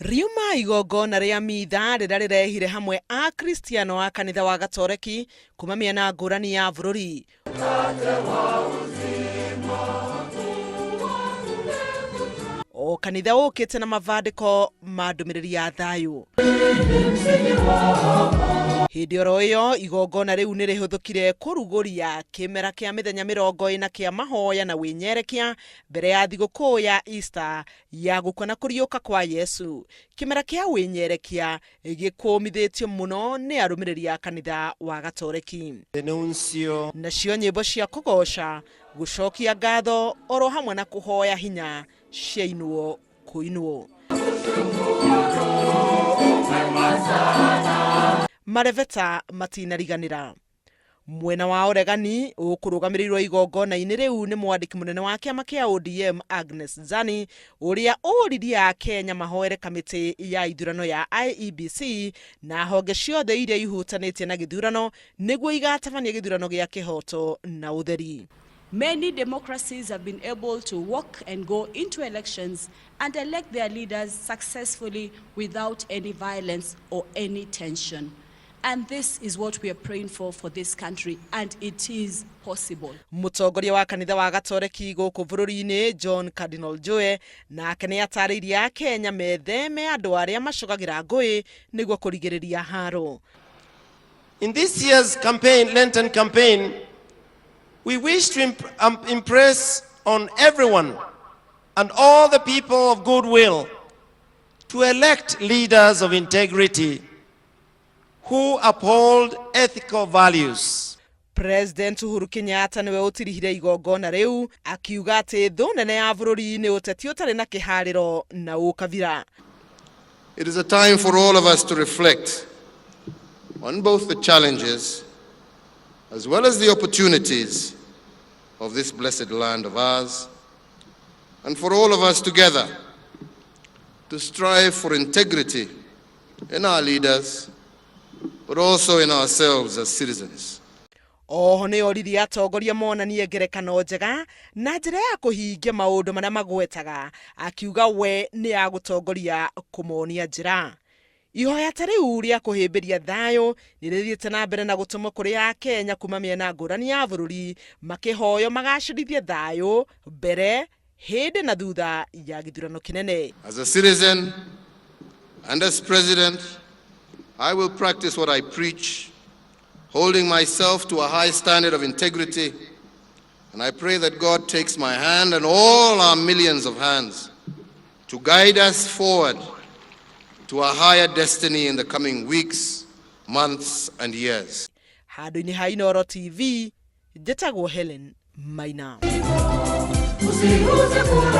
Riuma igongona rĩa mitha rĩrĩa rĩrehire hamwe Akristiano a kanitha wa Gatoreki kuma mĩena ngũrani ya bũrũri. O kanitha ũkĩte na mabandĩko ma ndũmĩrĩri ya thayũ. Hĩndĩ oro ĩyo igongona rĩu nĩ rĩhũthũkire kũrugũria kĩmera kĩa mĩthenya 40 kĩa mahoya na wĩnyerekia mbere ya thigũkũ ya Easter ya gũkua na kũriũka kwa Yesu. Kĩmera kĩa wĩnyerekia gĩkũmithĩtio mũno nĩ arũmĩrĩri a kanitha wa Gatoreki. Denuncio. Nacio nyĩmbo cia kũgoca, gũcokia ngatho oro hamwe na kũhoya hinya ciainwo kũinwo. Marebeta matinariganĩra. Mwena wa ũregani ũkũrũgamĩrĩirwo igongona-inĩ rĩu nĩ mwandĩki mũnene wa kĩama kĩa ODM Agnes Zani, ũrĩa ũririe Akenya mahoere kamĩtĩ ya ithurano ya IEBC na honge ciothe iria ihutanĩtie na gĩthurano nĩguo igatabania gĩthurano gĩa kĩhoto na ũtheri. Many democracies have been able to walk and go into elections and elect their leaders successfully without any violence or any tension. And this is what we are praying for this country, and it is possible. Mũtongoria wa kanitha wa Gatoreki gũkũ bũrũri-inĩ John Cardinal Njoe nake nĩ atarĩirie Akenya metheme andũ arĩa macogagĩra ngũĩ nĩguo kũrigĩrĩria haro. In this year's campaign, Lenten campaign, we wish to impress on everyone and all the people of goodwill to elect leaders of integrity who uphold ethical values. President Uhuru Kenyatta nĩwe ũtirihire igongona rĩu, akiuga atĩ thũ nene ya bũrũri nĩ ũteti ũtarĩ na kĩharĩro na ũkabira. It is a time for all of us to reflect on both the challenges as well as the opportunities of this blessed land of ours, and for all of us together to strive for integrity in our leaders, but also in ourselves as citizens. Oho nĩ oririe atongoria monanie ngerekano njega na njĩra ya kũhingia maũndũ marĩa magwetaga, akiuga we nĩ agũtongoria kũmonia njĩra. Ihoya ta rĩu rĩa kũhĩmbĩria thayũ nĩ rĩthiĩte na mbere na gũtũmwo kũrĩ Akenya kuma mĩena ngũrani ya bũrũri, makĩhoywo magacĩrithie thayũ mbere, hĩndĩ na thutha ya gĩthurano kĩnene. As a citizen and as president, I will practice what I preach, holding myself to a high standard of integrity, and I pray that God takes my hand and all our millions of hands to guide us forward to a higher destiny in the coming weeks, months, and years. Handũ-inĩ ha Inooro TV, njĩtagwo Helen Maina. Usiuze kura.